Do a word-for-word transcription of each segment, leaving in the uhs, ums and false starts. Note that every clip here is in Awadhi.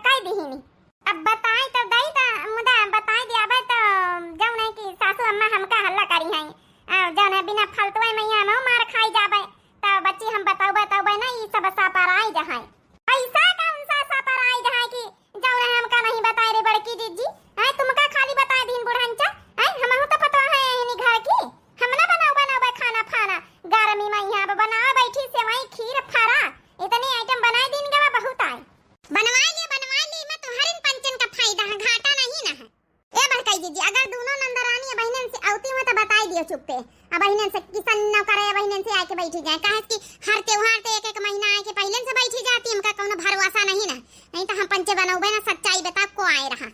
कह दिहिनी। अब बताई तो दई त, मुदा बताई दियाबे तो जौन है कि सासू अम्मा हमका हल्ला करिहैं। आ, जौन है बिना फलतुए मइहाँ हमहू मार खाई जाबे, तो बच्ची हम बतौबे तौबे ना, ई सब surprise है। ऐसा कौन सा surprise है कि जौन है हमका नहीं बताए रे बड़की जिज्जी? हैं, तुमका खाली बताए दिन बुढ़ंचा? हैं, हमहू तो पतोह है एहनी घर की। हम ना बनाऊ बनावे खाना फाना। गर्मी मइहाँ अब बनावे बैठी सेवई खीर फरा। इतनी item बनाए दिन गवा बहुत आए। बनवाए ले, बनवाए ले, मैं तुम्हारे इन पंचन का फायदा है, घाटा नहीं ना है। ए बड़काई जिज्जी, अगर दोनों नंदरानी अबहिनन से अउती हुआ तो बताई दियो चुप्पे। अबहिनन से किसन न करे, अबहिनन से आके बैठी जाए। काहे कि हर त्योहार ते एक एक महीना आए के पहिले से बैठी जाती, हमका कौनो भरोसा नहीं ना। नहीं तो हम पंचे बनौबे ना, सच्चाई बता को आए रहा।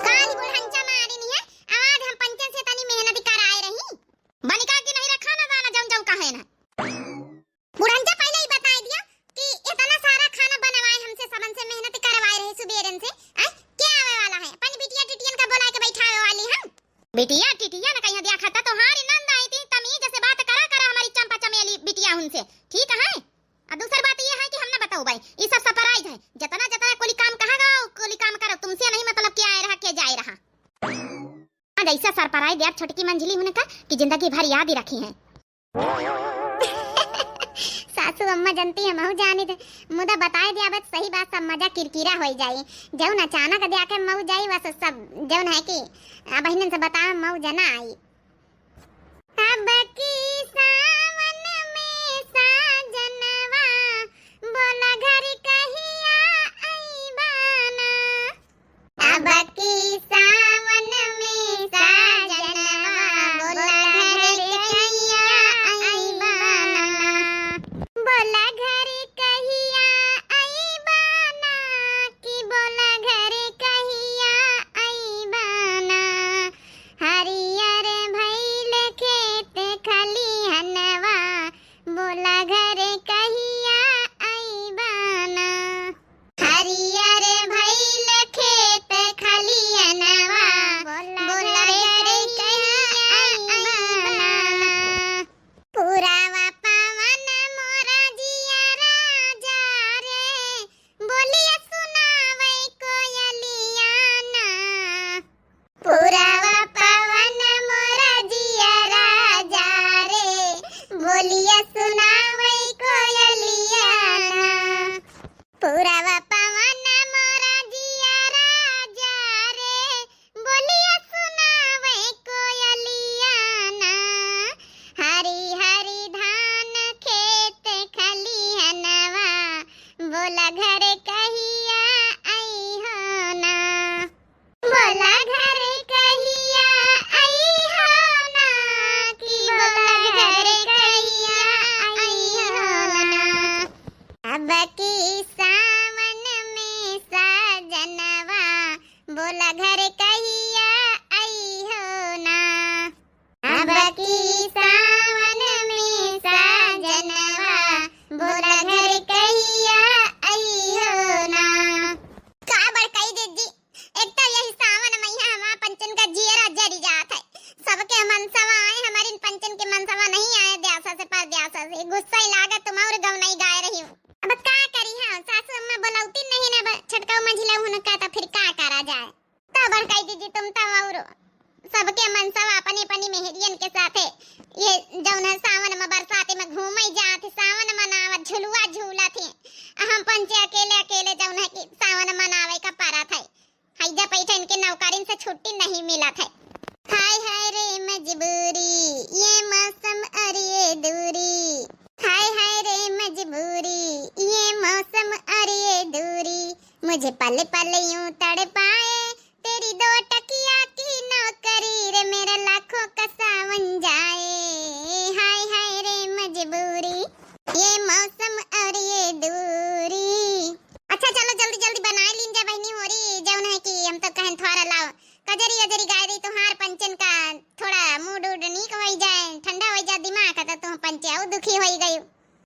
काली बुढ़ंचा मारिन है, आवाज हम पंचन से तनी मेहनत कराए रही। बनिका की नहीं रखा ना जाना जौन जौन कहे ना। बुढ़ंचा पहिले ही बताए दिया कि इतना सारा खाना बनवाए हमसे, सबन से मेहनत करवाए रहे सुबेरन से। आय, क्या आवे वाला है? अपन बिटिया टिटियन का बोला के बैठावे वाली हम? बिटिया टिटिया न कहीं दिया खाता, तोहारी नंद आई थी, तमीज से बात करा करा हमारी चंपा चमेली बिटिया उनसे, ठीक है? और दूसर बात ये है कि हम ना बताऊ भाई, ये सब surprise है। जितना जितना कोली काम कहा गवा, कोली काम करो, तुमसे नहीं मतलब क्या आए रहा, क्या जाए रहा। आज ऐसा surprise दिया छोटकी मंझली हुन का कि जिंदगी भर याद ही रखी है। सासू अम्मा जनती है, महू जानी थे, मुदा बताए दिया बस सही बात, सब मजा किरकिरा होई जाई। जौन अचानक दिया के मऊ जाई, बस सब जौन है कि अबहिनन से बतावे मऊ जना आई। अब की सावन में साजनवा, बोला घर कहिया अइबा ना। अब की सावन में साजनवा, बोला घर कहिया अइबा ना। बोला घर कहिया अइबा ना, कि बोला घर कहिया अइबा ना। हरियर भइल खेत खलिहनवा, बोला घर कहिया अइबा ना। हरियर भइल खेत खलिहनवा, बोला घर कहिया अइबा ना। पुरावा पवन मोरा जिया राजा रे, बोलिया सुनावे कोयलिया ना। पुरावा पवन मोरा जिया राजा रे, बोलिया सुनावे कोयलिया ना। पुरावा पवन मोरा जिया राजा रे, बोलिया सुनावे कोयलिया ना। हरी हरी धान खेत खलिहनवा, बोला घर कहिया अइहो ना। बोला घर कहिया अइहो ना, कि बोला घर कहिया अइहो ना। अब की सावन में साजनवा, बोला घर कहिया अइहो ना। अब की सावन में साजनवा, बोला घर कहिया अइहो ना। का बड़काई जिज्जी, एक तो यही सावन मइहाँ हमार पंचन का जियरा जरी जात है। सबके मनसवा आए, हमारिन पंचन के मनसवा नहीं आए, द्यासा से परद्यासा से। गुस्सा ही लागत, तुम और गवनई गाए रही हो। अब का करी, हाँ, सासू अम्मा बोलौती नहीं ना, अब छोटका मंझिला हुन का, तो फिर का करा जाए? तो बड़काई जिज्जी, तुम तो और सबके मनसवा अपनी अपनी मेहरियन के साथे ये जौन है सावन में बरसात में घूमे जात है, सावन मनावत झुलुआ झूलत है। आ हम पंचे अकेले अकेले जौन है कि सावन मनावे का परत है। हैजा पैठा इनके नौकरिन से छुट्टी नहीं मिलत है। हाय हाय रे मजबूरी, ये मौसम और ये दूरी। हाय हाय रे मजबूरी, ये मौसम और ये दूरी, मुझे पल पल यूं तड़पाए, तेरी दो टकिया की नौकरी रे, मेरा लाखों का सावन जाए। हाय हाय रे मजबूरी, ये मौसम और ये दूरी। अच्छा चलो जल्दी जल्दी बनाए लीन जा बहिनी होरी, जौन है कि हम तो कहन थोड़ा लाओ कजरी अजरी गाए दी, तोहार पंचन का थोड़ा mood उड नीक होई जाए, ठंडा होई जाए दिमाग, तो तुम पंचे और दुखी होई गई।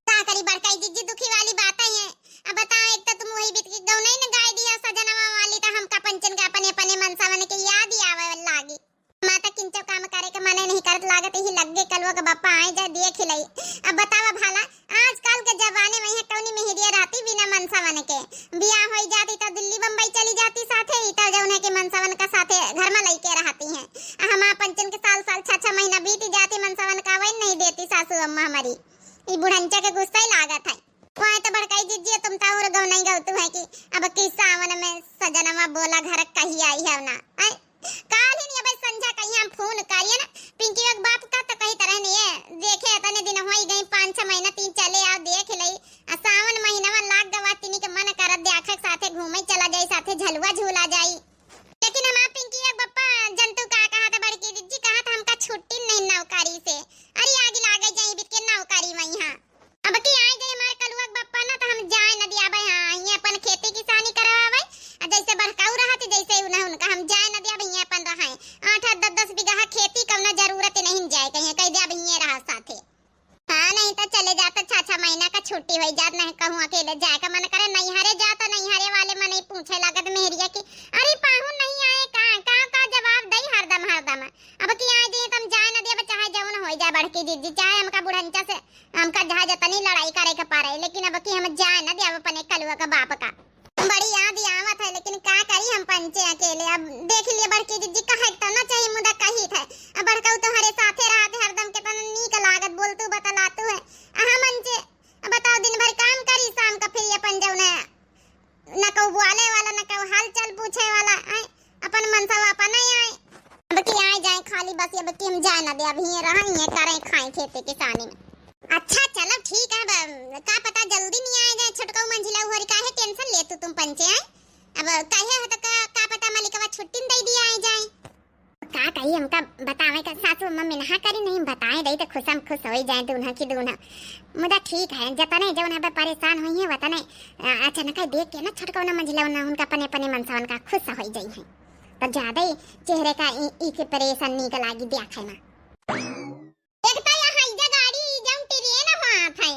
का करी बड़काई जिज्जी, दुखी वाली बात है। अब बताओ, एक तो तुम वही बीत के गौनई न गाय दिया सजनवा वाली, तो हमका पंचन के अपने अपने मनसवन के याद ही आवे लागी। माता किंचो काम करे के मने नहीं करत, लागत ही लग्गे कलुआ के बापा आए जा दिए खिलाई। अब बतावा भला, आजकल के जमाने में यहाँ कौनी मेहरिया रहती बिना मनसवन के? बियाह होई जाती हमारी, ई बुढ़ंचा के गुस्सा ही लागत है। वहाँ तो बड़काई जिज्जी, तुम तो और गौ नहीं गौतू है कि अब की सावन में सजनवा बोला घर कही आई है ना। आय, काल ही नहीं, अब संझा कहीं हम फोन करिए ना, पिंकी के बाप का तो कही तरह नहीं है। देखे, इतने दिन होई गई, पाँच छह महीना तीन चले आओ, देख लई। आ सावन महीना में लाग गवा, तिनी के मन करत, देखा के साथे घूमे चला जाई, साथे झलुआ झूला जाई। लेकिन हमार पिंकी के बप्पा, जनतू का कहा था बड़की जिज्जी, कहा था हमका छुट्टी नहीं नौकरी से। अरे आगे लागे जाई बिके नौकरी में यहाँ। अब की आए जाए हमारे कलुआ के बप्पा ना, तो हम जाए न दिया भाई, हाँ, ये अपन खेती किसानी करवावे। आ जैसे बड़काऊ रहत, जैसे उन्हें उनका हम जाए न दिया भाई, ये अपन रहे। आठ आठ दस दस बीघा खेती, कौनो जरूरत नहीं जाए कहीं, कह दिया भाई, ये रहा साथे। हाँ, नहीं तो चले जाता, छह छह महीना का छुट्टी हो जात, नहीं कहूँ अकेले जाए का मन करे, नैहरे जाता, नैहरे वाले मन ही पूछे लागत मेहरिया कि अरे पाहुन नहीं आए का, का, का जवाब दई हरदम, हरदम। अब की आए जाए तो हम जाए न दिया, चाहे जौन हो जाए बड़की जिज्जी, चाहे हमका बुढ़ंचा से हमका जहाँ जतनी लड़ाई करे के पड़े, लेकिन अब की हम जाए न देब अपने कलुआ का बाप का। बड़ी याद आवत है, लेकिन का करी हम पंचे अकेले। अब देख लिए बड़की जिज्जी, कहे के तो ना चाहिए, मुदा कही थे। अब बड़काऊ तोहरे साथे रहत हरदम, कितना नीक लागत, बोलतू बतलातू है। अहा मंचे, अब बताओ, दिन भर काम करी, शाम का फिर अपन जौन है न कहू बोले वाला, न कहू हाल चाल पूछे वाला, आय, अपन मनसा अपन ही आए। अब की आए जाए खाली बस, अब की हम जाए ना दे, अब हिये रहा, हिये करे, खाए खेती किसानी में। अच्छा चलो ठीक है, अब का पता जल्दी नहीं आए जाए छोटकाऊ मंझिला हुआरी, काहे tension ले तू तुम पंचे आए। अब कहे हो तो का, का पता मलिकवा छुट्टी न दे दिया आए जाए। का कही, हमका बतावे का सासू अम्मा मिनहा करी नहीं, बताए दई तो खुशम खुश होई जाए दूल्हा की दूल्हा। मुदा ठीक है, जतने जौन अब परेशान होई है वतने, अ, अचानक देख के ना छोटकौना मंझिला ना उनका अपने अपने मनसवन का खुश होई जाई है, तो ज्यादा ही चेहरे का ई, ई के परेशान नीक लागी देखे में। एक तो यहाँ हैजा गाड़ी जौन ट्रेन हाथ है,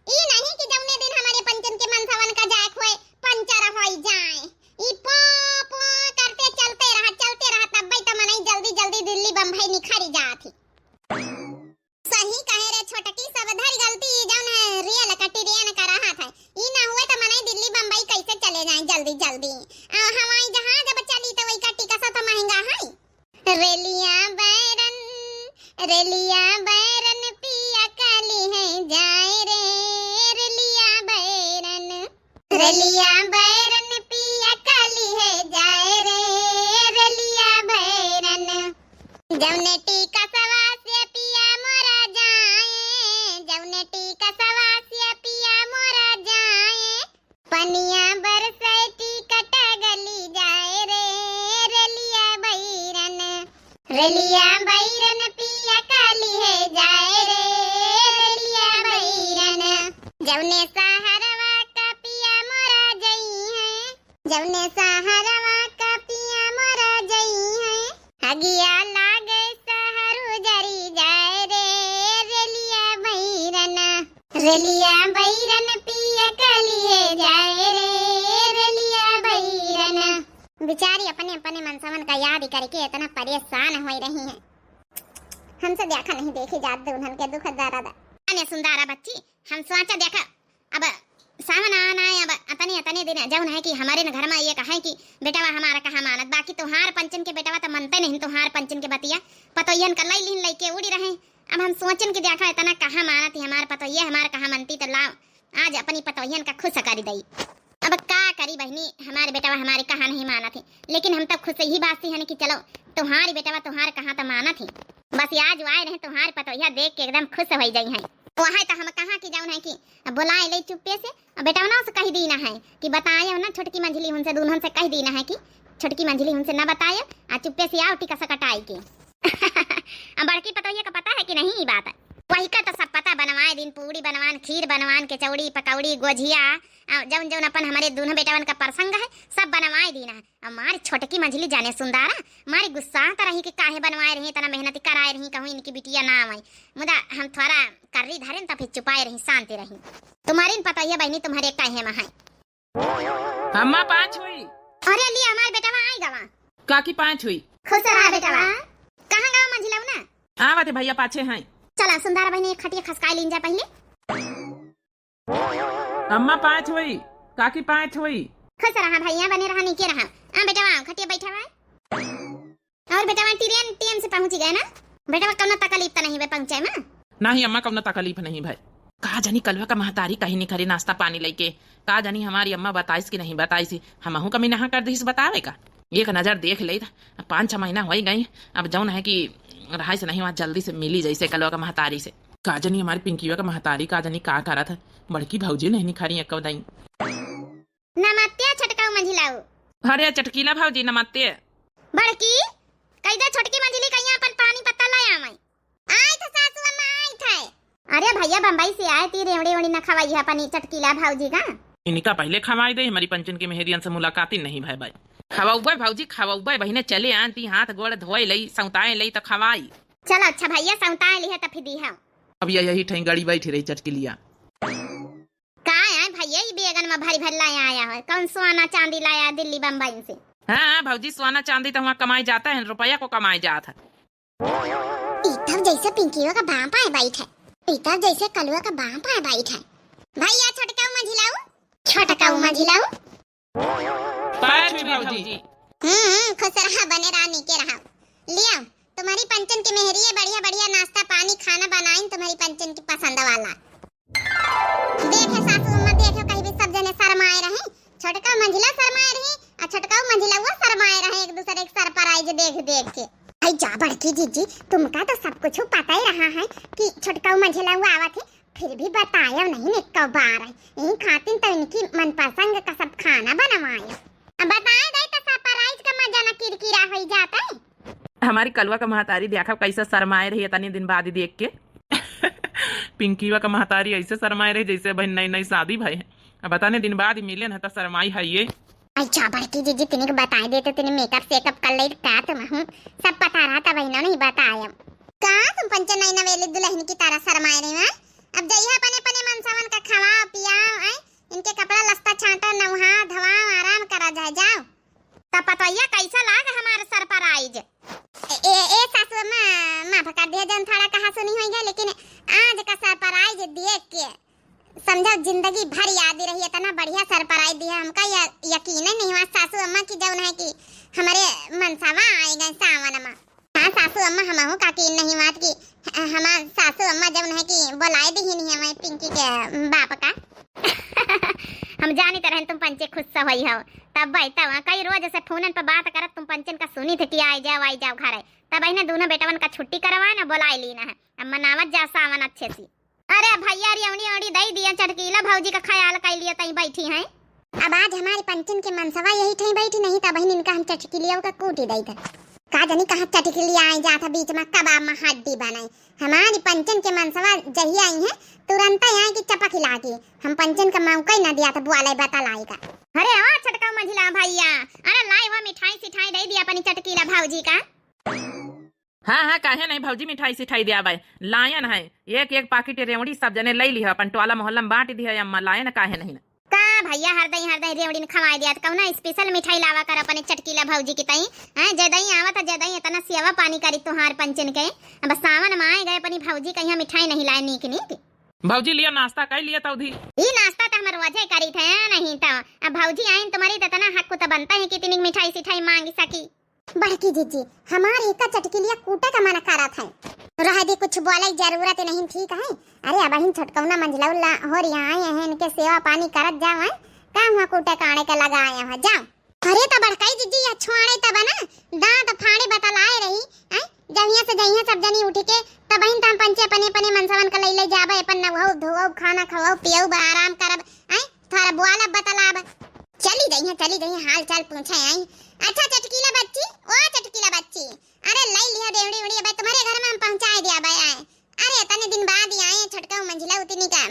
ई नहीं कि जौने दिन हमारे पंचन के मनसवन का जाए खोए पंचर होई जाए। ई पो पो करते चलते रहा, चलते रहा, तब्बे तो मनई जल्दी जल्दी दिल्ली बम्बई निखरी जात ही। सही कहे रे छोटकी, सब धर गलती ई जौन है रेल का ट्रेन का रहा था, ई ना हुए तो मनई दिल्ली बम्बई कैसे चले जाए जल्दी जल्दी। आ हवाई जहाज अब चली तो वही का टिकट तो महंगा है। रेलिया बैरन, रेलिया बैरन पिया काली है जाए रे, रेलिया बैरन। रेलिया बैरन पिया काली है जाए रे, रेलिया बैरन। जौने टीका सवा से पिया मोरा जाए, जौने टीका सवा से पिया मोरा जाए। पनिया बरसै टिकट गली जाए रे, रेलिया बैरन। रेलिया बैरन पिया काली है जाए रे, रेलिया बैरन। जौने सहरवा का पिया मोरा जई है, जौने सहरवा का पिया मोरा जई है। अगिया लागे सहरु जरी जाए रे, रेलिया बैरन। रेलिया बैरन पिया काली है जाए रे, रेलिया बैरन। बेचारी अपने अपने मनसवन का याद करके इतना परेशान होई रही है। हमसे देखा नहीं देखी जात दुल्हन के दुख दर्द। अने सुंदरा बच्ची, हम सोचा देखा, अब सावन आना है, अब अतने अतने दिन जौन है कि हमारे न घर में ये कहे कि बेटवा हमारा कहा मानत, बाकी तोहार पंचन के बेटवा तो मनते नहीं, तोहार पंचन के बतिया। पतोहियन का लई लिहन लइके उड़ी रहे। अब हम सोचन कि देखा इतना कहा मानत ही हमार पतोहिया, हमार कहा मनती तो लाओ आज अपनी पतोहियन का खुश करी दई। अब का करी बहिनी, हमार बेटवा हमारे कहा नहीं मानत ही, लेकिन हम तो खुश ही बात से हन कि चलो तोहार बेटवा तोहार कहा तो मानत ही। बस आज आए रहे तोहार पतोहिया देख के एकदम खुश होई जाई है। वही तो हम कहा कि जौन है कि अब बोलाए ले चुप्पे से, अब बेटवना से कह दीना है कि बताए ना छोटकी मंझली हुन से, दुल्हन से कह दीना है कि छोटकी मंझली हुन से ना बताए, आ चुप्पे से आओ टिकस कटाई के। अब बड़की पतोहिया का पता है कि नहीं ई बात? वही का तो सब पता, बनवाए दिन पूड़ी बनवान, खीर बनवान, कचौड़ी, पकौड़ी, गोझिया, आ जौन जौन अपन हमारे दुनों बेटवन का प्रसंग है, सब बनवाए दीना है। अब मारी छोटकी मंझली जाने सुंदरा, मारी गुस्सा तो रही कि काहे बनवाए रही, इतना मेहनत कराए रही, कहूँ इनकी बिटिया ना आवे। मुदा हम थोड़ा कर्री धरेन तो फिर चुपाए रही, शांति रही। तुम्हारी न पतोहिया बहिनी तुम्हारे काहे में है। अम्मा पाँच हुई। अरे लिया हमार बेटवा आई गवा। काकी पाँच हुई। खुश रहा बेटवा। कहाँ गवा मंझिलऊ ना? आवत है भैया पाछे हैं। चला सुंदरा बहिनी एक खटिया खसकाई लीन जा पहले। अम्मा पाँच हुई, काकी पाँच हुई। खुश रहा भैया, बने रहा, नीके रहा। आ बेटवा, खटिया बैठा हुआ है। और बेटवा, ट्रेन टेम से पहुँच गए ना? बेटवा, कौनो तकलीफ तो नहीं बे पहुँचे में? नाही अम्मा, कउनो तकलीफ नहीं भए। का जानी कलुआ का महतारी कहीं निखरी नाश्ता पानी लइके। का जानी हमारी अम्मा बताइस कि नहीं बताइस, हमहू कमी नहा कर दिस बतावे का। एक नजर देख लेइत, पाँच छह महीना होइ गई, अब जउन है कि रहाइस नहीं वहाँ जल्दी से मिली जइसे कलुआ का महतारी से। का जानी हमारी पिंकिया का महतारी का जानी का करत है, बड़की भौजी नहीं निखरी एको दाई। नमस्ते छोटका मंझिलाऊ। अरे चटकीला भौजी नमस्ते। बड़की, कह दे छोटकी मंझिली कहिया अपन पानी पत्ता लाया मैं। आई तो सासू अम्मा, आई थे। अरे भैया बम्बई से आए ती, रेवड़ी वेवड़ी न खवाई है अपनी चटकीला भौजी का। इनका पहले खवाई दे, हमारी पंचन के मेहरियन से मुलाकात ही नहीं भय भाई। खवाउबे भौजी खवाउबे, बहिने चले आन ती हाथ गोड़ धोए लई, सौताए लई तो खवाई। चलो अच्छा भैया, सौताए ली है तो फिर दी है। अब ये यही ठई गड़ी बैठी रही चटकीलिया। का है भैया, ई बैगन में भरी भरी लाया आया है? कौन सोना चांदी लाया है दिल्ली बम्बई से? हाँ, हाँ, भौजी, सोना चांदी तो वहाँ कमाई जाता है, रुपया को कमाई जात है। ई तब जैसे पिंकियो का बाप आए बैठ है, ई तब जैसे कलुआ का बाप आए बैठ है। भैया, छोटकाऊ मंझिलाऊ, छोटकाऊ मंझिलाऊ। पाँच भौजी। हम्म, खुश रहा, बने रहा, नीके रहा। लिया, तुम्हारी पंचन की मेहरी है, बढ़िया बढ़िया नाश्ता पानी खाना बनाइन तुम्हारी पंचन की पसंद वाला। देखे सासू अम्मा, देखे कहीं भी सब जने शरमाए रहे, छोटका मंझिला शरमाए रहे और छोटका मंझिला वो शरमाए रहे एक दूसरे के सरप्राइज देख देख के। आई जा बड़की जीजी, तुमका तो सब कुछ पता ही रहा है कि छोटका मंझिला वो आवत है, फिर भी बतायो नहीं एको बार। यही खातिर तो इनकी मनपसंद का सब खाना बनवायो। अब बताए दे तो सरप्राइज का मजा न किरकिरा होई जाता है। हमारी कलुआ का महतारी देखा कैसे शरमाए रही है तनी दिन बाद ही देख के। पिंकीवा का महतारी ऐसे शरमाए रही जैसे बहन नई नई शादी भई है। अब बताने दिन बाद ही मिले न तो शरमाई है ये। अच्छा बड़की जीजी, तिनी के बताए देते, तिनी मेकअप सेकअप कर ले का तुम हूँ, सब पता रहा था बहनों नहीं बताया। का तुम पंचन नई नवेली दुल्हन की तरह शरमाए रही हैं? अब जइहा अपने अपने मनसवन का खवाओ पियाओ, आय, इनके कपड़ा लत्ता छांटो, नउहा धवाओ, आराम करा जाए, जाओ। त पतोहिया कैसा लाग हमार सरप्राइज? ए, ए, ए सासू अम्मा, माफ कर दिया जन थोड़ा कहा सुनी होई गए, लेकिन आज का सरप्राइज देख के समझो जिंदगी भर याद रही, इतना बढ़िया सरप्राइज दिया हमका, या, यकीन नहीं हुआ सासू अम्मा की जौन है कि हमारे मनसवा आए गए सावन में। हाँ सासू अम्मा, हमहू का यकीन नहीं हुआ कि ह-, हमार सासू अम्मा जौन है कि बुलाए दी ही नहीं हमें पिंकी के बाप का। हम जानी तरह तुम पंचे खुश से होई हो, तब भाई तब कई रोज से फोनन पर बात करत तुम पंचन का सुनी थे कि आई जाओ आई जाओ घरे, तब इन्हें दोनों बेटवन का छुट्टी करवाए ना बुलाए ली ना है, अब मनावत जा सावन अच्छे से। अरे भैया, रेवड़ी ओड़ी दई दिया, चटकीला भौजी का ख्याल कई लिए तई बैठी हैं। अब आज हमारी पंचन के मनसवा यही ठई बैठी, नहीं तब बहिन इनका हम चटकीलिया का कूटी दई थे। का जानी कहाँ चटकीलिया आई जात है बीच में, कबाब में हड्डी बनाई। हमारी पंचन के मनसवा जही आई है, तुरंत आई कि चपक लागी। हम पंचन का मौका ही ना दिया था बुआले बतलाई का। अरे ओ छोटका मंझिला भैया, अरे लाई वो मिठाई सिठाई दई दिया अपनी चटकीला भौजी का। हाँ, हाँ, काहे नहीं भौजी, मिठाई सिठाई दिया बाय, लायन है एक एक पाकिट रेवड़ी, सब जने लई लिह, अपन टोला मोहल्ला में बांट दिह अम्मा, लायन काहे नहीं ना। का भैया, हर दई हर दई रेवड़ी न खवाए दिया, त कौना स्पेशल मिठाई लावा कर अपने चटकीला भौजी की तई, हैं? जे दई आवत है, जे दई इतना सेवा पानी करी तुहार पंचन के। अब सावन में आए गए अपनी भौजी कहीं मिठाई नहीं लाए नीक नीक। भौजी लिया नाश्ता कर लिया तौधी। ई नाश्ता तो हम रोजे करी थे, नहीं तो अब भौजी आइन तुम्हारी तो इतना हक तो बनता है कि इतनी मिठाई सिठाई मांग सकी। बड़की जीजी, हमार एका चटकिलिया कूटे का मन करत है। रह दे, कुछ बोले जरूरत नहीं, ठीक है। अरे अब हिन छोटकौना मंझलौला हो रही आए हैं, इनके सेवा पानी करत जाओ हैं। का हुआ कूटे काड़े के लगा आए हैं, जाओ। अरे तो बड़काई जीजी, या छोड़े तब ना, दांत फाड़े बतलाए रही, हैं? जहिया से जहिया सब जनी उठ के, तब हिन तम पंचे अपने अपने मनसवन का लई ले जाबे, अपन नहाओ धोओ, खाना खवाओ, पियाओ, आराम करब, हैं? थोड़ा बुआला बतलाब। चली जइहे, चली जइहे, हाल चाल पूछे आई। अच्छा चटकीला बच्ची, ओ चटकीला बच्ची, अरे लई लिहा रेवड़ी उड़ी, अबे तुम्हारे घर में हम पहुंचाए दिया बे आए। अरे इतने दिन बाद ही आए, छोटका मंझिला उतनी का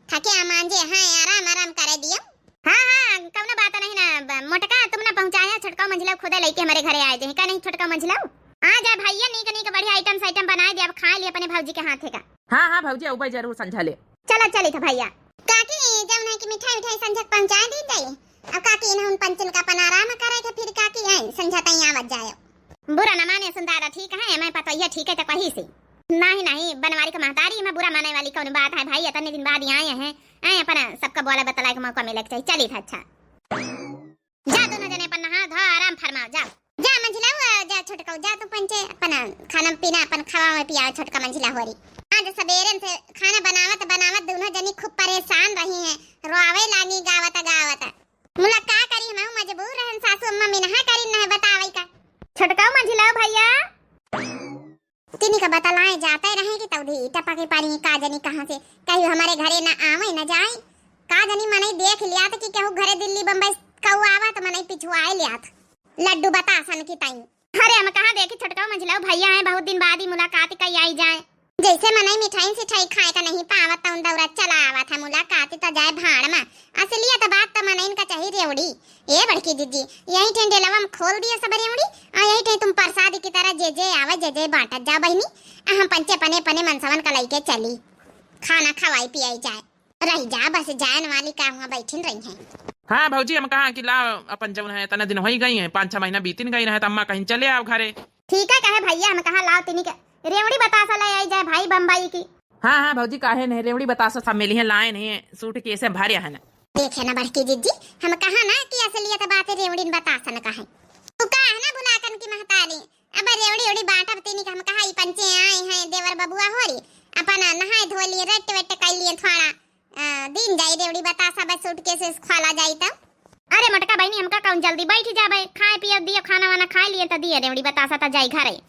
थके आ मांजे हैं, आराम आराम करे दियो। हाँ हाँ, कौनो बात नहीं ना, ब-, मोटका तुम ना पहुंचाए, छोटका मंझिला खुदे लेके हमारे घरे आए दे, का नहीं छोटका मंझिला? आ जा भैया, नीक नीक बढ़िया आइटम साइटम बनाए दे, अब खा लिए अपने भौजी के हाथे का। हाँ हाँ भौजी, अउबे जरूर संझा ले। चलो चली था भैया। काकी, जौन है कि मिठाई उठाई संझा के पहुंचाए दी जाई। अब काकी इन्हें उन पंचन का अपन आराम करे थे, फिर काकी आई संझा तई आवत जाए। बुरा न माने सुन दादा, ठीक है, मैं पतोहिया ठीक है तो कही से। नहीं नहीं, बनवारी का महतारी में बुरा माने वाली कौन बात है भाई, इतने दिन बाद ही आए हैं, आए अपन सबका बोला बतलाए का मौका मिले के चाहिए। चली था अच्छा। जा दोनों जने अपन नहा धो आराम फरमाओ, जाओ। जा मंझिलाऊ, जा छोटकाऊ, जा तू पंचे अपन खाना पीना अपन खवाओ पियाओ छोटका मंझिला होरी। आज सबेरन से खाना बनावत बनावत दुनो जनी खूब परेशान रही हैं, रोवे लागी गावत गावत। मुला का करी, हम मजबूर रहन, सासू अम्मा मिनहा करी नहीं बतावे का। छोटकाऊ मंझिलाऊ भैया। तिनी का बतलाए जाते रहे कि तौधी टपा के पानी का जनी कहाँ से, कहीं हमारे घरे न आवे न जाए। का जनी मनई देख लियात कि केहू घरे दिल्ली बम्बई कऊ आवा तो मनई पिछुआए लियात लड्डू बतासन की ताई। अरे हम कहाँ देखी छोटकाऊ मंझिलाऊ भैया हैं, बहुत दिन बाद ही मुलाकात कई आई जाए। जैसे मनई मिठाई सिठाई खाए का नहीं पावत तौन दौरा चला आवत है मुलाकात तो जाए भाड़ में। असलियत बात तो मनई का चाही रेवड़ी। ए बड़की जिज्जी, यही ठेन डेलवा में खोल दिया सब रेवड़ी, और यही ठेन तुम प्रसाद की तरह जे जे आवे जे जे बांटत जाओ बहिनी। आ हम पंचे पने पने मनसवन का लइके चली, खाना खवाई पियाई जाए। रही जा बस जान वाली का हुआ बैठिन रही हैं। हाँ भौजी, हम कहा कि लाओ अपन जौन है इतना दिन होई गई है, पाँच छह महीना बीतिन गई रहे तो अम्मा कहीं चले आओ घरे। ठीक है कहे भैया, हम कहा लाओ तिनी के रेवड़ी बतासा ले आई जाए भाई बम्बई की। हाँ हाँ भौजी, काहे नहीं, रेवड़ी बतासा सब मिली है, लाए नहीं सूटकेस भरे है ना। देखे ना बड़की जिज्जी, हम कहा ना कि असलियत बात है रेवड़ी बतासा न कहे। तू कहा ना बुलाकन की महतारी, अब रेवड़ी उड़ी बांटब तिनी के हम कहा ई पंचे आए हैं देवर बबुआ होरी, अपन नहाए धो लिए, रट वेट कर लिए थोड़ा, अ, दिन जाई रेवड़ी बतासा बस सूटकेस खोला जाई तब। अरे मोटका बहिनी, हमका कौन जल्दी, बैठ जाबे, खाए पिए दियो, खाना वाना खाए लिए त दिए रेवड़ी बतासा त जाई घरे।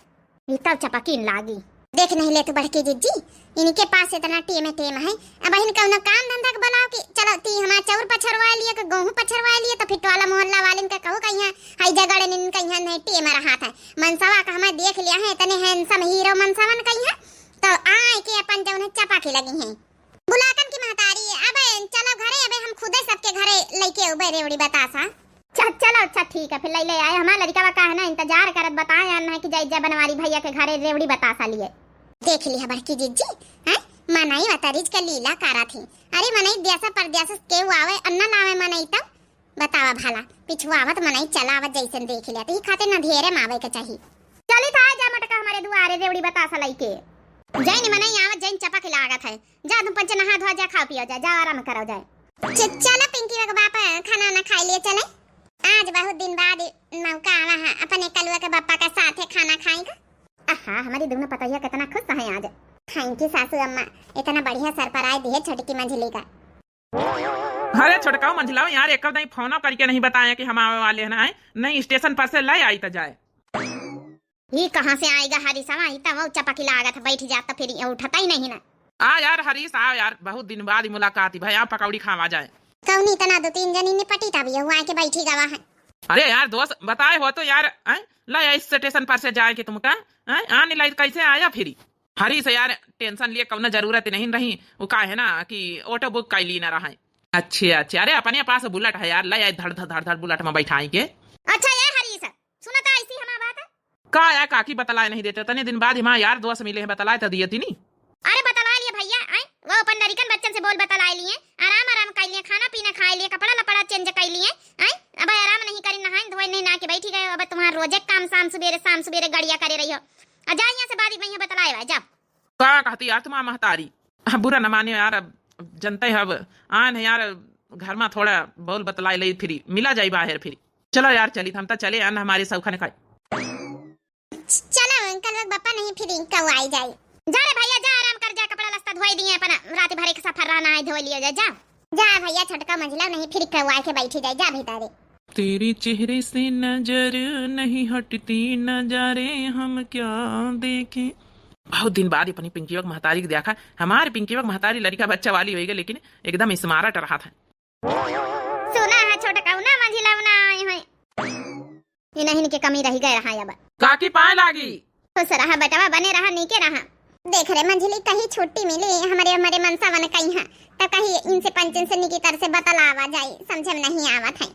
ई तब चपकिन लागी। देख नहीं ले तू बड़की जिज्जी, इनके पास इतना टेम टेम है, अब इन कौनो काम धंधा के बुलाओ कि चलो ती हमार चाउर पछरवा लिए, के गेहूं पछरवा लिए, तो फिर टोला मोहल्ला वालिन के कहू कहिया हाई जगड़ निन कहिया नहीं टेम रहा था। मनसवा का हमें देख लिया है, इतने handsome हीरो मनसवन कहिया, तो आए के अपन जौन है चपा के लगी हैं। बुलाकन की महतारी, अब चलो घरे, अब हम खुदे सबके घरे लइके उबे रेवड़ी बतासा। च-, चलो, अच्छा ठीक है, फिर ले, ले आए। हमार लड़का बा का है ना, इंतजार करत बताए आन है कि जाई जा बनवारी भैया के घरे रेवड़ी बतासा लिए। देख लिया बड़की जिज्जी, हैं? मनई वतरिज के लीला करा थी। अरे मनई देसा परदेस के आवे, अन्ना लावे मनई तब। बतावा भला, पिछुआवत मनई चलावत जैसन देख लिया, तो ई खातिर ना धेरे में आवे के चाही। चली था जा मटका हमारे दुआरे रेवड़ी बतासा लइके। जैन मनई आवत जैन चपक लागत है। जा तुम पंचे नहा धोआ जा, खाओ पियो जा, जा आराम करो जाए। च-, चलो पिंकी के बाप खाना ना खाए लिए चले। आज बहुत दिन बाद मौका आवा है अपने कलुआ के बापा के साथे खाना खाए का। आहा, हमारी दोनों पतोहिया कितना खुश है आज। Thank you सासू अम्मा, इतना बढ़िया surprise दिए छोटकी मंझली का। अरे छोटकाऊ मंझलाऊ यार, एक दाई फोनो करके नहीं बताया कि हम आवे वाले हैं ना, हैं? नहीं स्टेशन पर से ले आई त जाए। ई कहाँ से आएगा हरीसवा? ई त वो चपकी लागत है, बैठ जात त फिर ये उठता ही नहीं ना। आ यार हरीस, आ यार, बहुत दिन बाद मुलाकात ही भाई, आ पकौड़ी खावा जाए। कौनी तना दो तीन जनी निपटी तब ये हुआ के बैठी गवा है। अरे यार दोस्त, बताए हो तो यार, हैं? ले आई स्टेशन पर से जाए के तुमका, हैं? आने लाई कैसे आया फिर? हरीस यार tension लिए कौनो जरूरत नहीं रही, वो का है ना कि auto book कर ली ना रहा है। अच्छे अच्छे, अरे अपने पास bullet है यार, ले आई धड़ धड़ धड़ धड़ bullet में बैठाई के। अच्छा ये हरीस, सुना था ऐसी हमार बात। का यार काकी बतलाए नहीं देते, तने दिन बाद हमार यार दोस्त मिले हैं, बतलाए तो दिए तीनी। अरे बतलाए लिए भैया, आए वो अपन लड़िकन बच्चन से बोल बतलाए लिए, आराम आराम कर लिए, खाना पीना खाए लिए, कपड़ा लपड़ा change कर लिए, आए अब आराम नहीं करी, नहाए धोए नहीं, ना के बैठी गए, अब तुम्हार रोजे काम शाम सुबेरे शाम सुबेरे गड़िया करे रही हो। आ जा यहाँ से बाद में यहाँ बतलाए बा, जाओ। का कहती यार तुम्हार महतारी? हाँ, बुरा न मानियो यार, अब जनते है अब आन है यार, घर में थोड़ा बोल बतलाए ले फिरी, मिला जाई बाहर फिरी। चलो यार चली, हम तो चले आन हमारे सौखन का। चलो अंकल, वो बप्पा नहीं फिरी कऊ आई जाई। जा रे भैया जा, आराम कर जा, कपड़ा लत्ता धोई दिए अपना, रात भर एक सफर रहना है, धो लियो जा, जा। जा भैया छोटका मंझला नहीं फिरी कऊ आए के बैठी जाई, जा भीतरे। तेरे चेहरे से नजर नहीं हटती, नजारे हम क्या देखें। बहुत दिन बाद अपनी पिंकिया के महतारी के देखा। हमार पिंकिया के महतारी लड़िका बच्चा वाली होई गई, लेकिन एकदम smart रहा था। सुना है छोटका, उना मंझिला उना आए हैं। ये नहीं इनके कमी रही गए रहा अब। काकी पाए लागी। खुश रहा बेटवा, बने रहा, नीके रहा। देख रे मंझली, कहीं छुट्टी मिली हमरे, हमरे मनसवन कहीं है, तो कहीं इनसे पंचन से निकी तरह से बतलावा जाए, समझे में नहीं आवत है।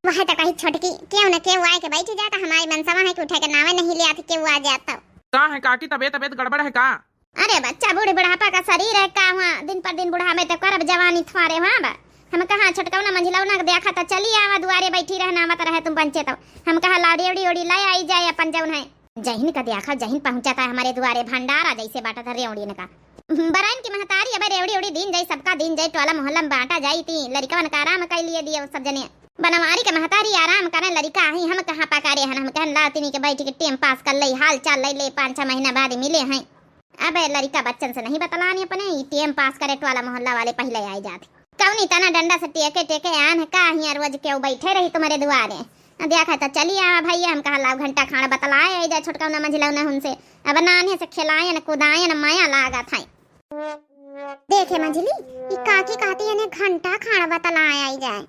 वह तो कही छोटकी, क्यों न क्यों आए के बैठ जाता, हमारी मनसवा है कि उठे के नावे नहीं ले आती, क्यों आ जाता। का है काकी, तबीयत, तबीयत गड़बड़ है का? अरे बच्चा, बूढ़ बुढ़ापा का शरीर है का हुआ, दिन पर दिन बुढ़ावे तो करब जवानी थ्वारे हुआ बा। हम कहा छोटकौना मंझिलौना के देखा तो चली आवा, दुआरे बैठी रहना आवत रहे तुम पंचे तो। हम कहा लाओ रेवड़ी ओड़ी ले आई जाए अपन जौन है। जहिन का देखा जहिन पहुंचा था हमारे दुआरे भंडारा जैसे बाटा था रेवड़ी का। बराइन की महतारी अबे रेवड़ी ओड़ी दीन जाई, सबका दीन जाई, टोला मोहल्ला में बांटा जाई, ती लड़िकवन का आराम कर लिए दिए सब जने। बनवारी के महतारी आराम करें, लड़िका ही हम कहाँ पकारे हन, हम कहन ला तिनी के बैठ के टेम पास कर ले, हाल चाल ले ले, पाँच छह महीना बाद मिले हैं। अबे लड़िका बच्चन से नहीं बतलानी अपने, ई टेम पास करे वाला मोहल्ला वाले पहिले आइ जात। कौनी तना डंडा से टेके टेके आन है का, हियाँ रोज केउ बैठे रही तुम्हरे दुआरे। आ देखा तो चली आवा भइया, हम कहा लाव घंटा खाड़ बतलाए आइ जाए छोटका ना मंझिला ना उनसे। अब नान्हे से खिलाए न कुदाए न माया लागत है। देखे मंझिली, ई काकी कहती है ने घंटा खाड़ बतलाए आइ जाए।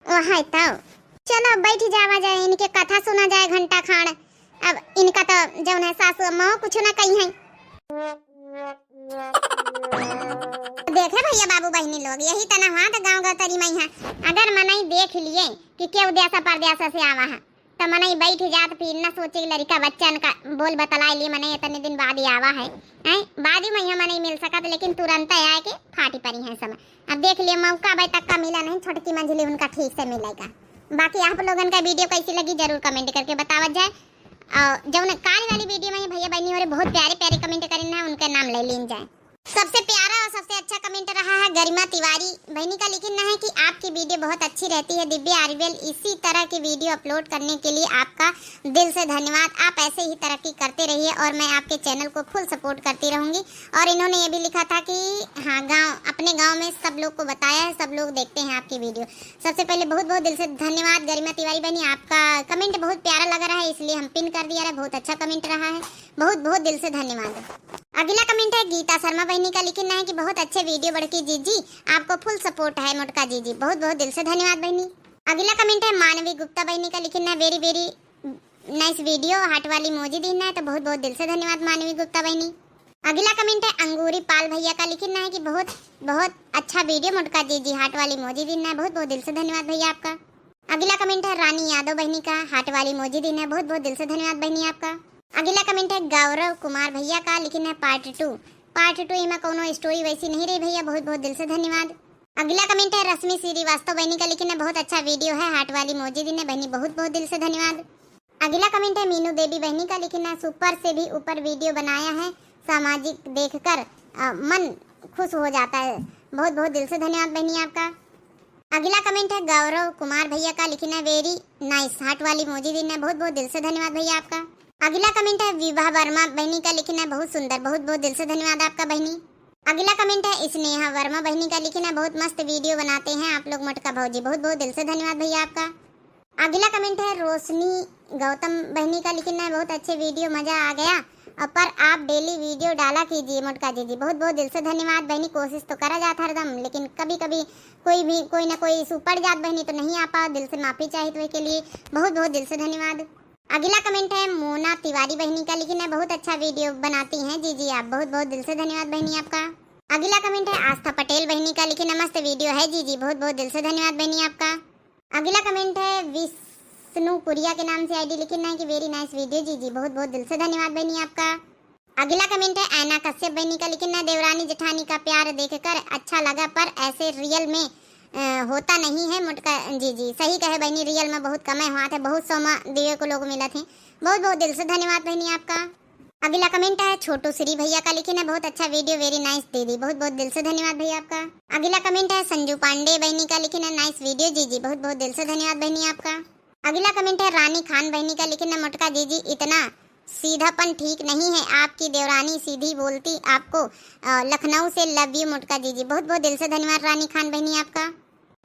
ओ है तो। चलो बैठ जावा जाए, इनके कथा सुना जाए घंटा खाड़। अब इनका तो जौन है सासू अम्मा कुछ ना कही है। देखे भइया बाबू बहिनी लोग, यही तना हुआ तो गाँव गौतरी में है। अगर मनई देख लिए कि केउ देसा परदेसा से आवा है, तो मनई बैठ जात, फिर न सोचे कि लड़िका बच्चन का बोल बतलाए लिए, मनई इतने दिन बाद ही आवा है, हैं? बाद ही में मनई मिल सकत, लेकिन तुरंत आए के फाटी परी है समय। अब देख लिए मौका भाई तक का मिला नहीं, छोटकी मंझिली उनका ठीक से मिलेगा। बाकी आप लोगन का video कैसी लगी जरूर comment करके बतावत जाए। और जौन काल वाली video में भइया बहिनी हो रहे बहुत प्यारे प्यारे comment करें ना, उनका नाम ले लीन जाए। सबसे प्यारा और सबसे अच्छा comment रहा है गरिमा तिवारी बहिनी का, लिखिन है कि आपकी video बहुत अच्छी रहती है दिव्या आर्यवेल, इसी तरह की video upload करने के लिए आपका दिल से धन्यवाद। आप ऐसे ही तरक्की करते रहिए और मैं आपके channel को full support करती रहूँगी। और इन्होंने ये भी लिखा था कि हाँ, गाँव, अपने गाँव में सब लोग को बताया है, सब लोग देखते हैं आपकी video। सबसे पहले बहुत बहुत दिल से धन्यवाद गरिमा तिवारी बहिनी, आपका comment बहुत प्यारा लग रहा है इसलिए हम pin कर दिया रहा, बहुत अच्छा comment रहा है, बहुत बहुत दिल से धन्यवाद। अगला comment है गीता शर्मा बहिनी का, लिखिन है कि बहुत अच्छे video बड़की जीजी, आपको full support है मोटका जीजी, बहुत बहुत दिल से धन्यवाद बहिनी। अगला comment है मानवी गुप्ता बहिनी का, लिखिन है very very nice video, heart वाली emoji दीन है, तो बहुत बहुत दिल से धन्यवाद मानवी गुप्ता बहिनी। अगला comment है अंगूरी पाल भइया का, लिखिन है कि बहुत बहुत अच्छा video मोटका जीजी, heart वाली emoji दीन है, बहुत बहुत दिल से धन्यवाद भइया आपका। अगला comment है रानी यादव बहिनी का, heart वाली emoji दीन है, बहुत बहुत दिल से धन्यवाद बहिनी आपका। अगला comment है गौरव कुमार भइया का, लिखिन है part two। Part two इमा कौनो story वैसी नहीं रही भइया, बहुत बहुत दिल से धन्यवाद। अगला comment है रश्मि श्रीवास्तव बहिनी का, लिखिन है बहुत अच्छा video है, heart वाली emoji दीन है बहिनी, बहुत बहुत दिल से धन्यवाद। अगला comment है मीनू देवी बहिनी का, लिखिन है super से भी ऊपर video बनाया है, सामाजिक देखकर, अ, मन खुश हो जाता है। बहुत बहुत दिल से धन्यवाद बहिनी आपका। अगला comment है गौरव कुमार भइया का, लिखिन है very nice, heart वाली emoji दीन है, बहुत बहुत दिल से धन्यवाद भइया आपका। अगला comment है विभा वर्मा बहिनी का, लिखिन है बहुत सुंदर, बहुत बहुत दिल से धन्यवाद आपका बहिनी। अगला comment है स्नेहा वर्मा बहिनी का, लिखिन है बहुत मस्त video बनाते हैं आप लोग मोटका भौजी, बहुत बहुत दिल से धन्यवाद भइया आपका। अगला comment है रोशनी गौतम बहिनी का, लिखिन है बहुत अच्छे video, मजा आ गया। अ, पर आप daily video डाला कीजिए मोटका जीजी। बहुत बहुत दिल से धन्यवाद बहिनी, कोशिश तो करा जात हरदम, लेकिन कभी कभी कोई भी, कोई ना कोई issue पड़ जात बहिनी, तो नहीं आ पाओ, दिल से माफी चाहित वही के लिए। बहुत बहुत दिल से धन्यवाद। अगला comment है मोना तिवारी बहिनी का, लिखिन है बहुत अच्छा video बनाती हैं जीजी आप, बहुत बहुत दिल से धन्यवाद बहिनी आपका। अगला comment है आस्था पटेल बहिनी का, लिखिन है मस्त video है जीजी, बहुत बहुत दिल से धन्यवाद बहिनी आपका। अगला comment है विष्णुपुरिया के नाम से ID, लिखिन है कि very nice video जीजी, बहुत बहुत दिल से धन्यवाद बहिनी आपका। अगला comment है ऐना कश्यप बहिनी का, लिखिन है देवरानी जेठानी का प्यार देखकर अच्छा लगा, पर ऐसे real में, अ, होता नहीं है मोटका जीजी। सही कहे बहिनी, real में बहुत कमे हुआ थे, बहुत सौमा दिए को लोग मिला थे। बहुत बहुत दिल से धन्यवाद बहिनी आपका। अगला comment है छोटू श्री भइया का, लिखिन है बहुत अच्छा video, very nice दीदी, बहुत बहुत दिल से धन्यवाद भइया आपका। अगला comment है संजू पांडे बहिनी का, लिखिन है nice video जीजी, बहुत बहुत दिल से धन्यवाद बहिनी आपका। अगला comment है रानी खान बहिनी का, लिखिन है मोटका जीजी इतना सीधापन ठीक नहीं है, आपकी देवरानी सीधी बोलती आपको, अ, लखनऊ से love you मोटका जीजी, बहुत बहुत दिल से धन्यवाद रानी खान बहिनी आपका।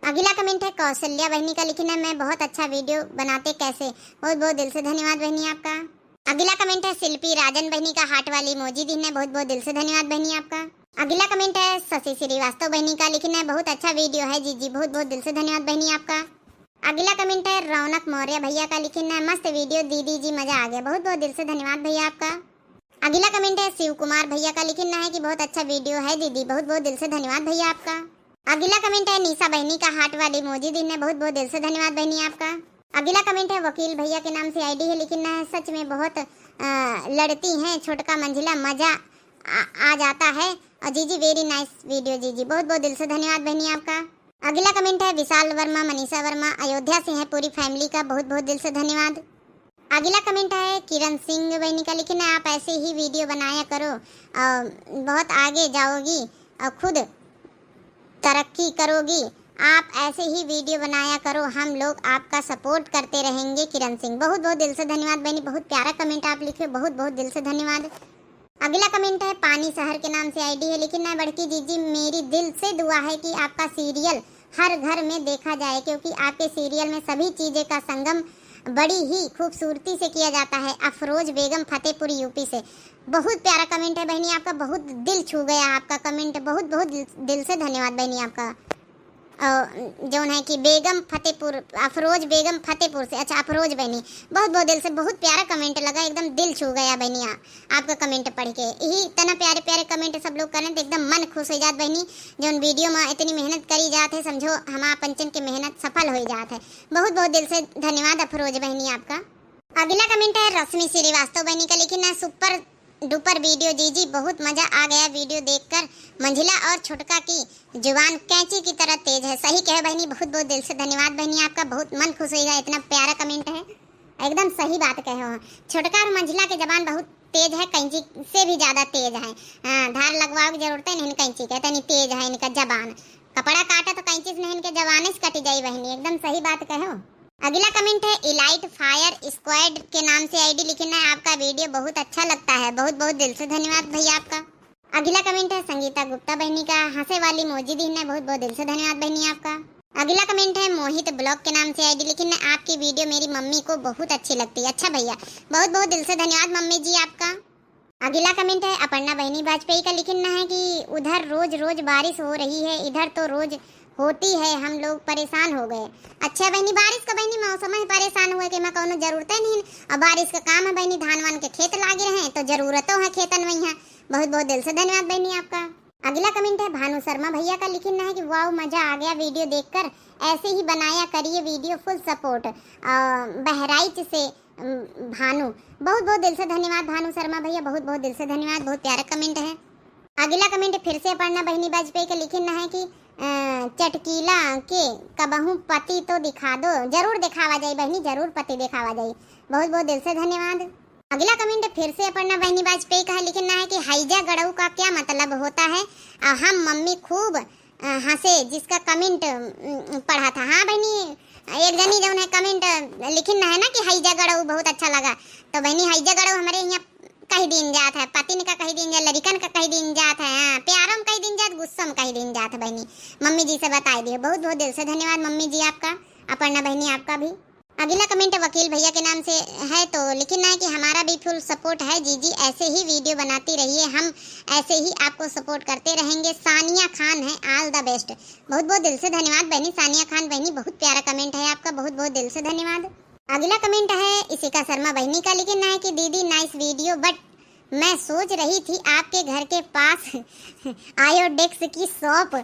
अगला comment है कौशल्या बहिनी का, लिखिन है मैं बहुत अच्छा video बनाते कैसे, बहुत बहुत दिल से धन्यवाद बहिनी आपका। अगला comment है शिल्पी राजन बहिनी का, heart वाली emoji दीन है, बहुत बहुत दिल से धन्यवाद बहिनी आपका। अगला comment है शशि श्रीवास्तव बहिनी का, लिखिन है बहुत अच्छा video है जीजी, बहुत बहुत दिल से धन्यवाद बहिनी आपका। अगला comment है रौनक मौर्य भइया का, लिखिन है मस्त video दीदी जी, मजा आ गया, बहुत बहुत दिल से धन्यवाद भइया आपका। अगला comment है शिव कुमार भइया का, लिखिन है कि बहुत अच्छा video है दीदी, बहुत बहुत दिल से धन्यवाद भइया आपका। अगला comment है निशा बहिनी का, heart वाली emoji दीन है, बहुत बहुत दिल से धन्यवाद बहिनी आपका। अगला comment है वकील भइया के नाम से ID है, लिखिन है सच में बहुत, अ, लड़ती हैं छोटका मंझिला, मजा आ, आ जाता है। और जीजी very nice video जीजी, बहुत बहुत दिल से धन्यवाद बहिनी आपका। अगला comment है विशाल वर्मा, मनीषा वर्मा अयोध्या से हैं, पूरी family का बहुत बहुत दिल से धन्यवाद। अगला comment है किरण सिंह बहिनी का, लिखिन है आप ऐसे ही video बनाया करो, अ, बहुत आगे जाओगी और खुद तरक्की करोगी। आप ऐसे ही video बनाया करो, हम लोग आपका support करते रहेंगे किरण सिंह। बहुत बहुत दिल से धन्यवाद बहिनी, बहुत प्यारा comment आप लिखे, बहुत बहुत दिल से धन्यवाद। अगला कमेंट है पानी शहर के नाम से आईडी है, लेकिन ना बड़की जीजी, मेरी दिल से दुआ है कि आपका सीरियल हर घर में देखा जाए, क्योंकि आपके सीरियल में सभी चीजें का संगम बड़ी ही खूबसूरती से किया जाता है। अफरोज बेगम फतेहपुर यूपी से। बहुत प्यारा कमेंट है बहनी आपका, बहुत दिल छू गया आपका कमेंट। बहुत बहुत दिल, दिल से धन्यवाद बहनी आपका। अ, जौन है कि बेगम फतेहपुर, अफरोज बेगम फतेहपुर से। अच्छा, अफरोज बहनी, बहुत बहुत दिल से, बहुत प्यारा कमेंट लगा, एकदम दिल छू गया बहनी आ-, आपका कमेंट पढ़ के। यही इतना प्यारे प्यारे कमेंट सब लोग करें तो एकदम मन खुश हो जात बहनी। जौन वीडियो में इतनी मेहनत करी जात है, समझो हमार पंचन के मेहनत सफल हो जात है। बहुत बहुत दिल से धन्यवाद अफरोज बहनी आपका। अगला कमेंट है रश्मि श्रीवास्तव बहनी का, लेकिन ना सुपर डुपर वीडियो जीजी, बहुत मजा आ गया वीडियो देखकर। मंझिला और छोटका की जुबान कैंची की तरह तेज है। सही कहे बहनी, बहुत बहुत दिल से धन्यवाद बहनी आपका, बहुत मन खुश होइगा, इतना प्यारा कमेंट है। एकदम सही बात कहे हो, छोटका और मंझिला के जबान बहुत तेज है, कैंची से भी ज्यादा तेज है। हाँ, धार लगवावे की जरूरत ही नहीं कैंची के, इतनी तेज है इनका जबान। कपड़ा काटा तो कैंची से नहीं, इनके जबान से कट जाई बहनी, एकदम सही बात कहे हो। अगला कमेंट है इलाइट फायर स्क्वाड के नाम से आईडी लिखिन है, आपका वीडियो बहुत अच्छा लगता है। बहुत बहुत दिल से धन्यवाद भैया आपका। अगला कमेंट है संगीता गुप्ता बहनी का, हंसे वाली मोजी दीन है, बहुत बहुत दिल से धन्यवाद बहनी आपका। अगला कमेंट है मोहित ब्लॉग के नाम से आईडी लिखिन है, आपकी वीडियो मेरी मम्मी को बहुत अच्छी लगती है। अच्छा भैया, बहुत बहुत दिल से धन्यवाद मम्मी जी आपका। अगला कमेंट है अपर्णा बहनी वाजपेयी का, लिखिन है कि उधर रोज रोज बारिश हो रही है, इधर तो रोज होती है, हम लोग परेशान हो गए। अच्छा बहनी, बारिश का बहनी मौसम है, परेशान हुए के मैं कौनो जरूरत ही नहीं। अब बारिश का काम है बहनी, धान वान के खेत लागे रहे तो जरूरतों है खेतन में यहाँ। बहुत बहुत दिल से धन्यवाद बहनी आपका। अगला कमेंट है भानु शर्मा भैया का, लिखिन है कि वाओ, मजा आ गया वीडियो देखकर, ऐसे ही बनाया करिए वीडियो, फुल सपोर्ट। अ, बहराइच से, अम, भानु, बहुत बहुत दिल से धन्यवाद भानु शर्मा भैया, बहुत बहुत दिल से धन्यवाद, बहुत प्यारा कमेंट है। अगला कमेंट फिर से अपर्णा बहनी वाजपेयी के लिखिन है कि, अ, चटकीला के कबहू पति तो दिखा दो। जरूर दिखावा जाई बहनी, जरूर पति दिखावा जाई। बहुत बहुत दिल से धन्यवाद। अगला कमेंट फिर से अपर्णा बहनी वाजपेयी का है, लिखिन है कि हैजा गड़ऊ का क्या मतलब होता है? अ, हम मम्मी खूब, अ, हंसे जिसका कमेंट, अम, पढ़ा था। हाँ बहनी, एक जनी जौन है कमेंट लिखिन है ना कि हैजा गड़ऊ बहुत अच्छा लगा, तो बहनी हैजा गड़ऊ हमारे यहाँ कह दीन जात है, पतिन का कह दीन जात, लड़िकन का कह दीन जात है, हाँ, प्यारो में कह दीन जात, गुस्सा में कह दीन जात है बहनी। मम्मी जी से बताई दियो। बहुत बहुत दिल से धन्यवाद मम्मी जी आपका, अपर्णा बहनी आपका भी। अगला कमेंट वकील भैया के नाम से है, तो लिखिन है कि हमारा भी फुल सपोर्ट है जीजी, ऐसे ही वीडियो बनाती रहिए, हम ऐसे ही आपको सपोर्ट करते रहेंगे। सानिया खान है, ऑल द बेस्ट। बहुत बहुत दिल से धन्यवाद बहनी सानिया खान बहनी, बहुत प्यारा कमेंट है आपका, बहुत बहुत दिल से धन्यवाद। अगला कमेंट है इशिका शर्मा बहनी का, लिखिन है कि दीदी नाइस वीडियो, बट मैं सोच रही थी आपके घर के पास आयोडेक्स की शॉप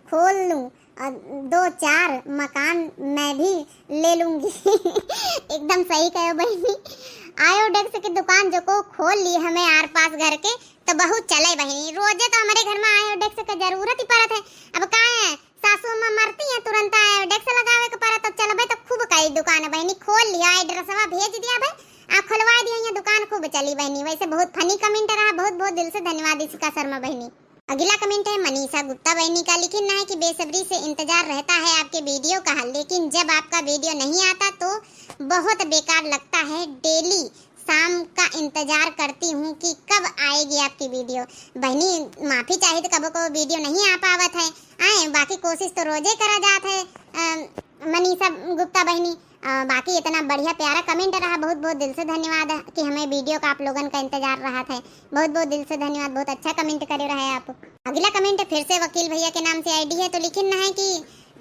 खोल लूं, अ, दो चार मकान मैं भी ले लूंगी। एकदम सही कहो बहनी, आयोडेक्स की दुकान जो को खोल ली हमें आर पास घर के, तो बहुत चले बहनी। रोजे तो हमारे घर में आयोडेक्स के जरूरत ही पड़त है। अब का है, सासू अम्मा मरती हैं, तुरंत आयोडेक्स लगावे के पड़त। तो चलबे तो खूब कई दुकान बहनी खोल लिया, एड्रेसवा भेज दिया भाई, आ खोलवा दिया, यहाँ दुकान खूब चली बहनी। वैसे बहुत फनी कमेंट रहा, बहुत बहुत दिल से धन्यवाद इशिका शर्मा बहनी। अगला कमेंट है मनीषा गुप्ता बहनी का, लिखिन है कि बेसब्री से इंतजार रहता है आपके वीडियो का, लेकिन जब आपका वीडियो नहीं आता तो बहुत बेकार लगता है। डेली शाम का इंतजार करती हूँ कि कब आएगी आपकी वीडियो। बहनी, माफी चाहित कबो को वीडियो नहीं आ पावत है, आए, बाकी कोशिश तो रोजे करा जात है। अ, मनीषा गुप्ता बहनी, अ, बाकी इतना बढ़िया प्यारा कमेंट रहा, बहुत बहुत दिल से धन्यवाद कि हमें वीडियो का आप लोगन का इंतजार रहत है, बहुत बहुत दिल से धन्यवाद, बहुत अच्छा कमेंट करे रहे आप। अगला कमेंट फिर से वकील भैया के नाम से आईडी है, तो लिखिन है कि,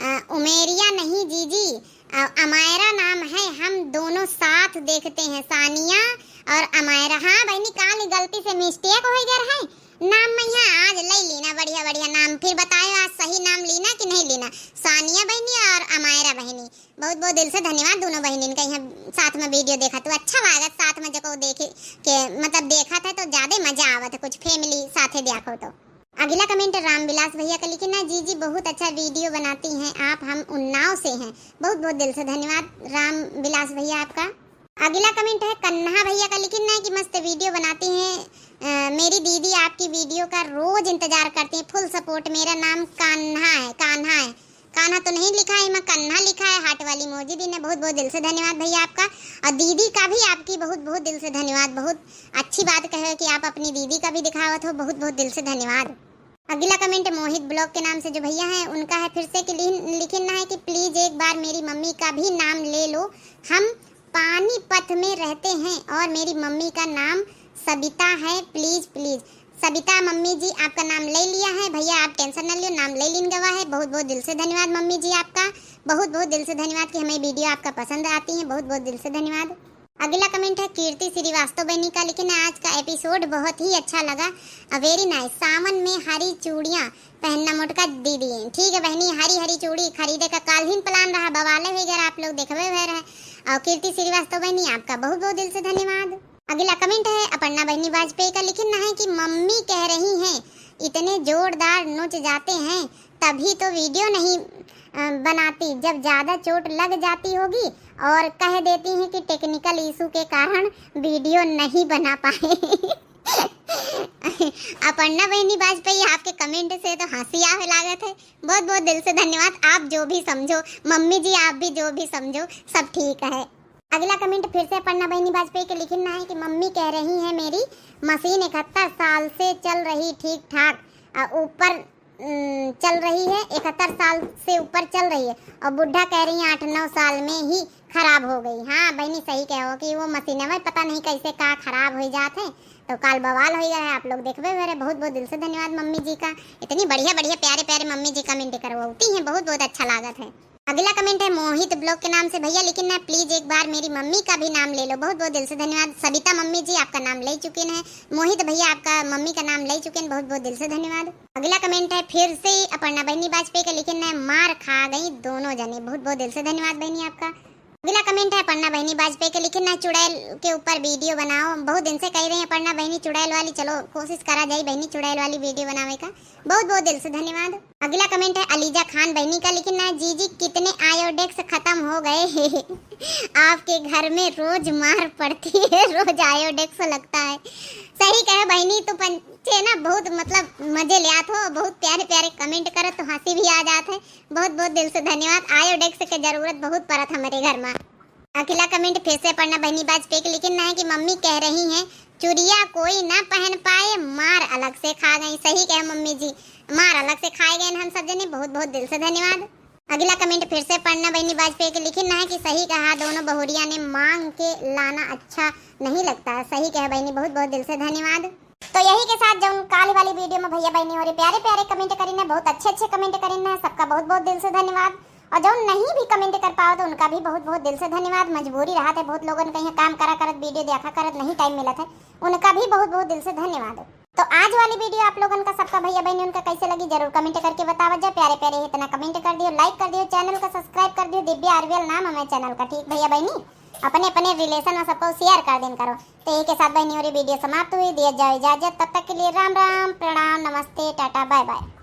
अ, उमेरिया नहीं जीजी, अ, अमायरा नाम है, हम दोनों साथ देखते हैं, सानिया और अमायरा। हाँ बहनी, काल गलती से मिस्टेक हो गया है नाम में, यहाँ आज ले लीना बढ़िया बढ़िया नाम, फिर बतायो आज सही नाम लीना कि नहीं लीना। सानिया बहनी और अमायरा बहनी, बहुत बहुत दिल से धन्यवाद दोनों बहनिन का, यहाँ साथ में वीडियो देखा तो अच्छा लागत, साथ में जको देखे के मतलब देखा था तो ज्यादा मजा आवत है, कुछ फैमिली साथे देखो तो। अगला कमेंट राम विलास भैया का, लिखिन है जीजी बहुत अच्छा वीडियो बनाती हैं आप, हम उन्नाव से हैं। बहुत बहुत दिल से धन्यवाद राम विलास भैया आपका। अगला कमेंट है कन्हा भैया का, लिखिन है कि मस्त वीडियो बनाती हैं, अ, मेरी दीदी आपकी वीडियो का रोज इंतजार करती हैं, फुल सपोर्ट। मेरा नाम कान्हा है, कान्हा है, कान्हा तो नहीं लिखा है, एमा कन्हा लिखा है, heart वाली emoji दीन है। बहुत बहुत दिल से धन्यवाद भैया आपका। और दीदी का भी आपकी बहुत बहुत दिल से धन्यवाद। बहुत अच्छी बात कहे कि आप अपनी दीदी का भी दिखावत हो, बहुत बहुत दिल से धन्यवाद। अगला comment मोहित vlog के नाम से जो भैया हैं उनका है, फिर से कि लिखिन, लिखिन ना है कि please एक बार मेरी मम्मी का भी नाम ले लो, हम पानीपत में रहते हैं और मेरी मम्मी का नाम सबिता है, please please। सबिता मम्मी जी आपका नाम ले लिया है भैया, आप tension न लियो, नाम ले लीन गवा है। बहुत बहुत दिल से धन्यवाद मम्मी जी आपका, बहुत बहुत दिल से धन्यवाद कि हमें video आपका पसंद आती है, बहुत बहुत दिल से धन्यवाद। अगला comment है कीर्ति श्रीवास्तव बहनी का, लिखिन है आज का episode बहुत ही अच्छा लगा, very nice। सावन में हरी चूड़ियाँ पहनना मोटका दीदी। ठीक है बहनी, हरी हरी चूड़ी खरीदे का काल्हिन plan रहा, बवाले हुई घर आप लोग देखबे हुए रहे। और कीर्ति श्रीवास्तव बहनी आपका बहुत बहुत दिल से धन्यवाद। अगला comment है अपर्णा बहनी वाजपेयी का, लिखिन ना है कि मम्मी कह रही हैं इतने जोरदार नोच जाते हैं तभी तो video नहीं, अ, बनाती, जब ज्यादा चोट लग जाती होगी और कह देती हैं कि technical issue के कारण video नहीं बना पाए। अपर्णा बहनी वाजपेयी, आपके comment से तो हंसी आवे लागत है। बहुत बहुत दिल से धन्यवाद, आप जो भी समझो, मम्मी जी आप भी जो भी समझो, सब ठीक है। अगला comment फिर से अपर्णा बहनी वाजपेयी के लिखिन ना है कि मम्मी कह रही है मेरी मशीन इकहत्तर साल से चल रही ठीक ठाक, आ, ऊपर, उम, चल रही है, इकहत्तर साल से ऊपर चल रही है और बुढ़ा कह रही है आठ नौ साल में ही खराब हो गई। हाँ बहनी सही कहो कि वो मशीनवा पता नहीं कैसे का खराब हो जात है, तो काल बवाल हो गया है, आप लोग देखबे हुए रहे। बहुत बहुत दिल से धन्यवाद मम्मी जी का, इतनी बढ़िया बढ़िया प्यारे प्यारे मम्मी जी comment करवाती हैं, बहुत बहुत अच्छा लागत है। अगला comment है मोहित vlog के नाम से, भैया लिखिन ना please एक बार मेरी मम्मी का भी नाम ले लो, बहुत बहुत दिल से धन्यवाद। सबिता मम्मी जी आपका नाम ले चुके हैं, मोहित भैया आपका मम्मी का नाम ले चुके हैं, बहुत बहुत दिल से धन्यवाद। अगला comment है फिर से अपर्णा बहनी वाजपेयी का, लिखिन ना मार खा गई दोनों जने, बहुत बहुत दिल से धन्यवाद बहनी आपका। अगला comment है अपर्णा बहनी वाजपेयी के, लिखिन ना चुड़ैल के ऊपर video बनाओ, बहुत दिन से कह रही हैं अपर्णा बहनी चुड़ैल वाली, चलो कोशिश करा जाई बहनी चुड़ैल वाली video बनावे का, बहुत बहुत दिल से धन्यवाद। अगला comment है अलीजा खान बहनी का, लिखिन ना जीजी कितने आयोडेक्स खत्म हो गए आपके घर में रोज मार पड़ती है, रोज आयोडेक्स लगता है। सही कहे बहनी, तो पंचे ना बहुत मतलब मजे ले आत हो, बहुत प्यारे प्यारे comment करत तो हंसी भी आ जात है। बहुत बहुत दिल से धन्यवाद। आयोडेक्स के जरूरत बहुत पड़त हमरे घर में। अगला comment फिर से अपर्णा बहनी वाजपेयी के, लिखिन ना है कि मम्मी कह रही हैं चुरिया कोई ना पहन पाए, मार अलग से खा गई। सही कहे मम्मी जी, मार अलग से खाए गए हम सब जने। बहुत बहुत दिल से धन्यवाद। अगला comment फिर से अपर्णा बहनी वाजपेयी के, लिखिन ना है कि सही कहा दोनों बहुरिया ने, मांग के लाना अच्छा नहीं लगता है। सही कहे बहनी, बहुत बहुत दिल से धन्यवाद। तो यही के साथ जौन काल वाली video में भैया बहनी होरे प्यारे प्यारे comment करीन है, बहुत अच्छे अच्छे comment करीन है, सबका बहुत बहुत दिल से धन्यवाद। और जौन नहीं भी comment कर पाओ तो उनका भी बहुत बहुत दिल से धन्यवाद। मजबूरी रहत है, बहुत लोगन के यहाँ काम करा करत, video देखा करत नहीं time मिलत है, उनका भी बहुत बहुत दिल से धन्यवाद। तो आज वाली video आप लोगन का सबका भैया बहनी उनका कैसे लगी जरूर comment करके बतावा जा। प्यारे प्यारे इतना comment कर दियो, like कर दियो, channel का subscribe कर दियो। दिव्या आरवीएल नाम हमें channel का, ठीक भैया बहनी, अपने अपने relation में सबको share कर देन करो। तो यही के साथ बहनी होरे video समाप्त हुई, दिया जाओ इजाजत, तब तक के लिए राम राम, प्रणाम, नमस्ते, टाटा, bye bye।